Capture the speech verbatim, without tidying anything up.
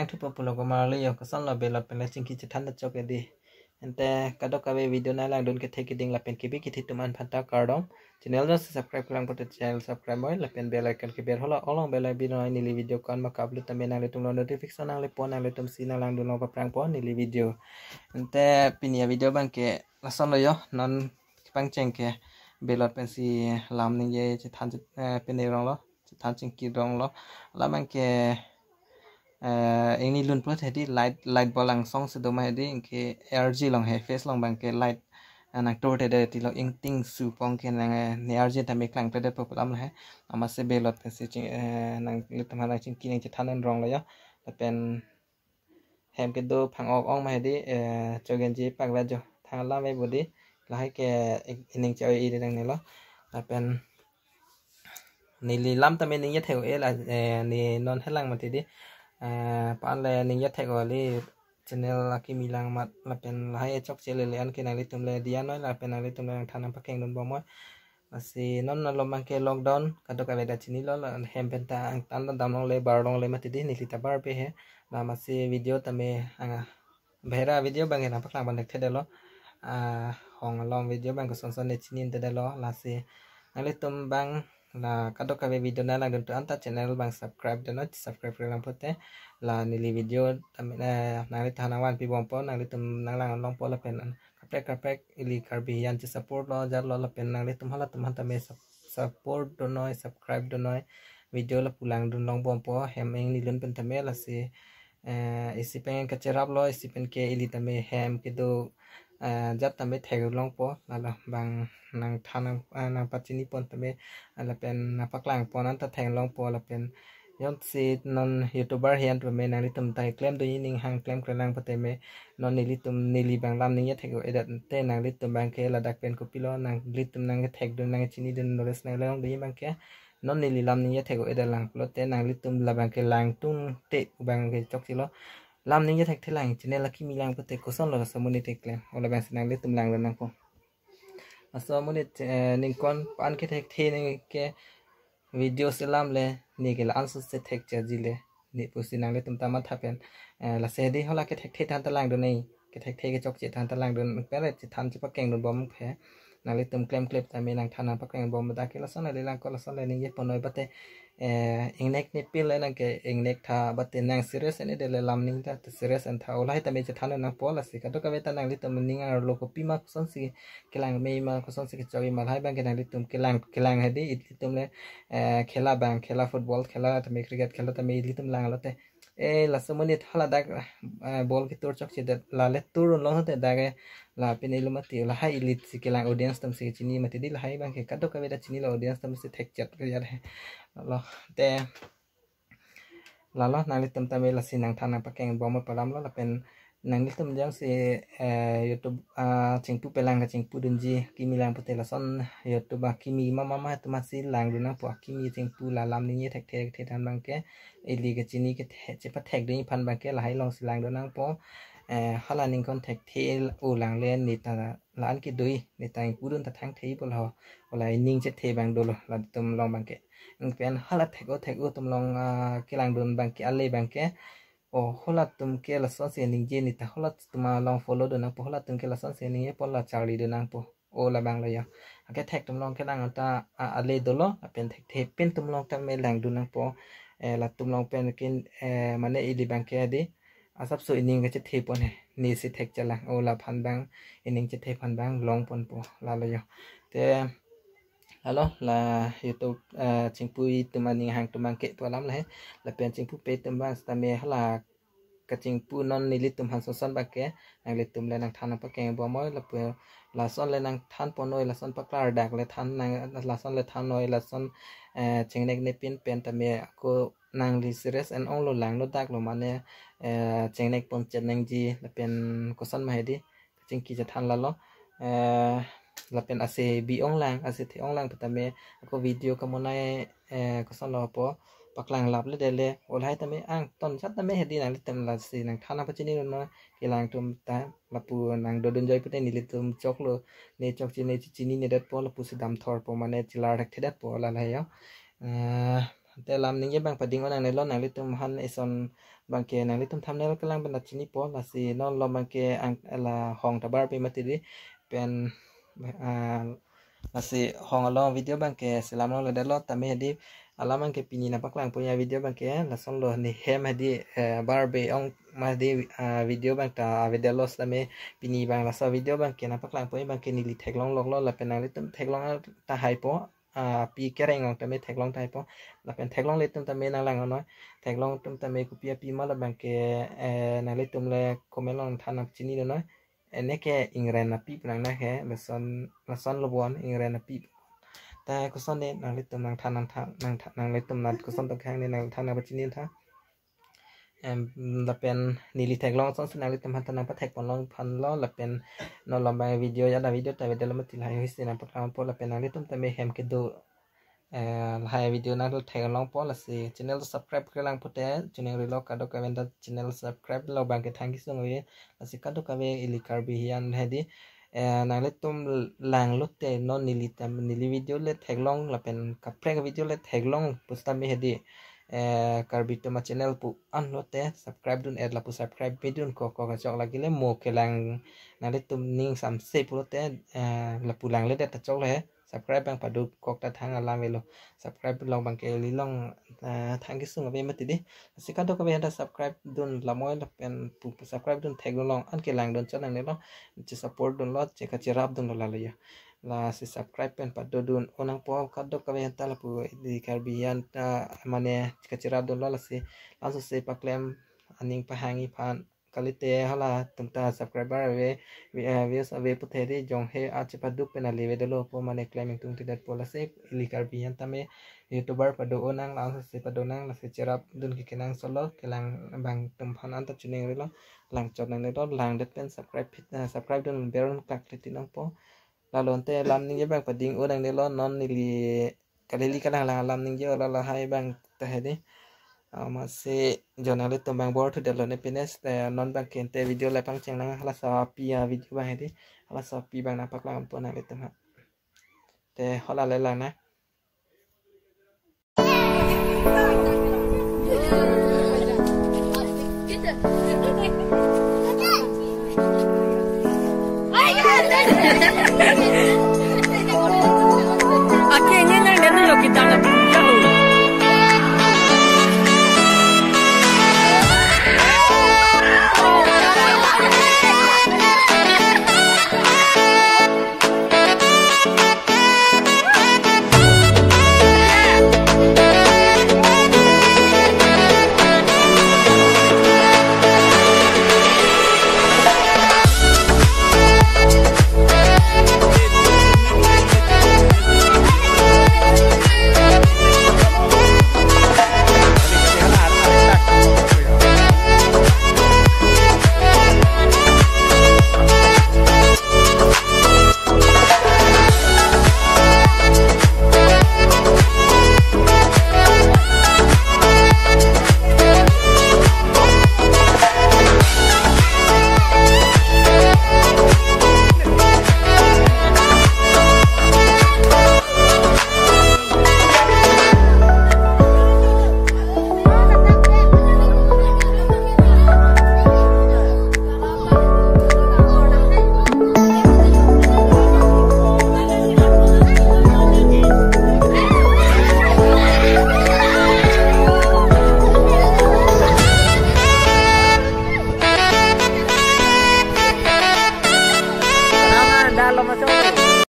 Thupo pulo komarli yo, kosonlo belot pen le chingki chethan ta chok edi. Ante kadokave video nanglangdun kethe keding lapen kebi kethe atum aphan ta kardom. Channel jongsi subscribe klemkle pulote channel subscribe noi lapen bell icon keber holo along bell icon noi, neli video ko-an ma ka-upload tame nanglitum lo notification nangle po, nanglitum si nanglangdun long paprang po neli video. Ante pini avideo abangke lasonlo yo, non kepangcheng ke belot pensi lam ningje chethan, eh, pini ronglo, chethan chingki ronglo. Labangke, eh, ingni lun pulote hedi light, light bulb angsong si doma hedi, anke arji along he, face along abangke light, eh, nangtur te de tilo, ingting su pong ke nang, eh, ne arji tame klangkle det po pu alam lo he. Amatsi belot pensi ching, eh, nanglitum aphan chingki ningchethan ronglo yo. Lapen hem kedo phang-ok ong ma hedi, eh, chogenji pakvek jo. Thang alam e bodi, lahai ke ik-, ining che-oi iri dang nelo. Lapen neli lam tame ningje thek-o-e la, eh, ne non helang mati di. Eh, pan le ningje thek-o kali channel akimi lang amat lapen lahai chokche le le anke nanglitum le diya noi lapen nanglitum le nangthan nangpakengdun bom noi. Lasi non along abangke lockdown, kadokave ta chinilo, la hem pen ta ang tan dam longle, bar longle mati di, neli ta bar pe he. La amatsi video tame anga bahera video abangke nangpaklang abang thekthedetlo. Ah, hong along video abang kosonson ne chinidetlo. Lasi nanglitum abang la kadokave video nanglangdun atum anta channel abang subscribe dun noi, subscribe klemkle pulote la neli video tame, eh, nanglitum aphan nangvanpi bompo, nanglitum nanglang longpo lapen kaprek kaprek ili Karbi hijan che-support lo, jatlo lapen nanglitum halatum aphan tame sup-, support dun noi, subscribe dun noi. Video lapu langdun long bompo, hem ingni lun pen tame lasi, eh, isi pen kacheraplo, isi pen ke ili tame hem kedo, eh, jat tame thek longpo, lalo abang nangthan nang, eh, nangpachini pon tame, eh, lapen nangpaklang pon anta thek longpo lapen jongsi non YouTuber hijan tame nanglitum ta klemdunji ning hang klemkle lang patame non nelitum neli abang lam ningje thek-o-edet te nanglitum abangke ladak pen kopilo nanglitum nangkethekdun nangchinidun knowledge nanglongdunji abangke non neli lam ningje thek-o-edet lang pulote nanglitum labangke langtungte abangke chokchelo. Lam ningje thekthe lang channel akimi lang pulote kosonlo laso amonit keklem. O labangsi nanglitum langdun nangpo. Laso amonit, eh, ningkon pan kethekthe ningke video selam le, neke la-anso se thekchekji le, ne pusi nanglitum ta matha pen, eh, lasi hedi hala kethekthe than ta langdun nei, kethekthe kechokche than ta langdun, pere chethan chepakengdun bom phe, nanglitum klemkle tame nangthan nangpakeng bom dak ke lason le lang ko lason le ningje pon noi bate, eh, ingnek ne pil le nangke ingnek tha bate nang serious ne de le lam ning ta serious an tha, olai tame chethan nangpo lasi kadokave ta nanglitum ning arlo kopima kosonsi kelang me ma kosonsi kechok ma lahai abangke nanglitum kelang kelang hedi ilitum le, eh, khela abang khela football khela tame cricket khela tame ilitum langlo te. Eh, laso amonit haladak, eh, ball ketur chokchedet la le tur long te dak, eh, la pine lo mati lahai ilisi kelang audience atumsi chini mati di lahai abangke kadokave ta chinilo audience atumsi thekchet kejat he. Lo te lalo nanglitum tame lasi nangthan nangpakeng bom pu alam lo lapen nanglitum jongsi, eh, YouTube, ah, chingpu pelang kachingpudunji kimi lang pulote lason YouTube akimi mama ma atum si langdun nangpo akimi chingpu la lam ningje thekthe thekthe than abangke ili kachini kethe chepathekdunji aphan abangke lahai alongsi langdun nangpo, eh, hala ningkon thekthe-o lang le ne ta la-an kedo-i ne ta ingpudun ta thangthe-i pulo ho. Ola ining chethe abang dolo latum along abangke. Ingpen hala thek-o thek-o atum along, ah, kelangdun abangke ale abangke. O halatum ke lasonsi ningje ne ta halatum along follow dun nangpo halatum ke lasonsi ningjepo la charlidun nangpo. O labang lo ya. Akethek atum along kelang ta, ah, ale dolo lapen thekthe pen atum along tame langdun nangpo. Eh, latum along pen kin, eh, mane ili abangke di asapso ining kachethe pon he. Nesi thekchot lang. O laphan abang ining chethe aphan abang long ponpo. Lalo yo. Te lalo la YouTube, eh, chingpu atum aning hang atum abangke pu alam le he. Lapen chingpupe atum abang sitame hala kachingpu non nelitum aphan soson abangke nanglitum le nangthan nangpakeng bom noi lapu lason le nangthan pon noi lason paklar dak le than nang lason le than noi lason, eh, chingnek ne pin pen tame ako nangli serious an onglo langlo dak lo mane, eh, chingnek pon chet nangji lapen koson ma hedi kachingki chethan lalo, eh, lapen ase bi ong lang ase the ong lang pu tame ako video kamonai, eh, kosonlo po paklang lap le dele olai tame angton chat tame hedi nanglitum lasi nangthan nangpachini noi kelang atum ta lapu nangdodun joi pute nelitum choklo ne chokche ne chechinine detpo lapusi damthorpo mane chelar thekthedetpo la la yo. Eh, Ante alam ningje abang pading-o nangnelo, nanglitum aphan eson abangke nanglitum thumbnail kelang pen ta chinipo, lasi non lo abangke ang la hong ta barbe mati di, pen ah, lasi hong along video abangke selam longledetlo tame hedi, alam abangke pini nangpaklangpo a-video abangke lason lo, ne hem hedi, eh, barbe ong ma hedi, ah, video abang ta avedetlo, tame pini abang laso video abangke nangpaklangpo abangke neli theklong loklo lapen nanglitum theklong tahaipo, ah, pi kereng along tame theklong tahaipo, lapen theklongle atum tame nanglang-onnoi, theklong atum tame kopi api ma labangke, eh, nanglitum le comment along than nangchinidun noi. Ene ke ingren api pu nangne he, lason, lason lo bon ingren api. Ta koson ne nanglitum nangthan, nangthan, nangthan, nanglitum nat koson to kehang ne nangthan nangpachini tha. Em, lapen neli theklong asonsi nanglitum aphan ta nangpathekpon long aphan lo, lapen non lo abang video ya da video ta video lo mati lahai huisi nangpaklangpo, lapen nanglitum tame hem kedo, eh, lahai video nangtheklongpo, lasi channel subscribe kelang pute chuning rilo, kadokave ta channel subscribe lo abangke thank you so much. Lasi kadokave ili Karbi hian hedi, eh, nanglitum langlote non neli tam, neli video le theklong lapen kaprek video le theklong pusitame hedi, eh, Karbi atum a-channel pu anlote subscribe dun, et lapu subscribe pidun kok kok kachok lagi le mo kelang, nanglitum ning samse pulote, eh, lapu langledet ta choklo he. Subscribe abang padokok ta thang alam avelo. Subscribe along abangke ili long, eh, thank you so much ave mati di. Lasi kadokave ta subscribe dun lamoi lapen pu, pu subscribe dun thekdun long, an kelangdun chot nangnelo, che support dunlo, che kachirap dunlo lalo ya. Lasi subscribe pen padodun-o nangpo, kadokave ta lapu ili Karbi hian ta mane kachirap dunlo, lasi laso se paklem aning pahangji aphan kalite hala atum ta subscriber ave, vi-, eh, views ave puthe di jong he achepaduk pen ale avedetlo pu mane klem ingtungtedetpo, lasi ili Karbi hian tame YouTuber pado-o nang, laso se pado nang, lasi chirap dun ke kenangsot lo, kelang abang atum aphan an ta chuning rilo, lang chot nangnelo, langdet pen subscribe phit, eh, subscribe dun berun klak liti nangpo. Lalo ante alam ningje abang pading-o nangnelo, non neli kalili kalanglang alam ningje-o la lahai abang ta hedi. Ah, masi nanglitum abang bor thudetlo ne pines, eh, non abangke ante video le pangcheng nang, halaso api a-video abang hedi. Halaso api abang nangpaklangpo nanglitum ha. Te hala le lang na.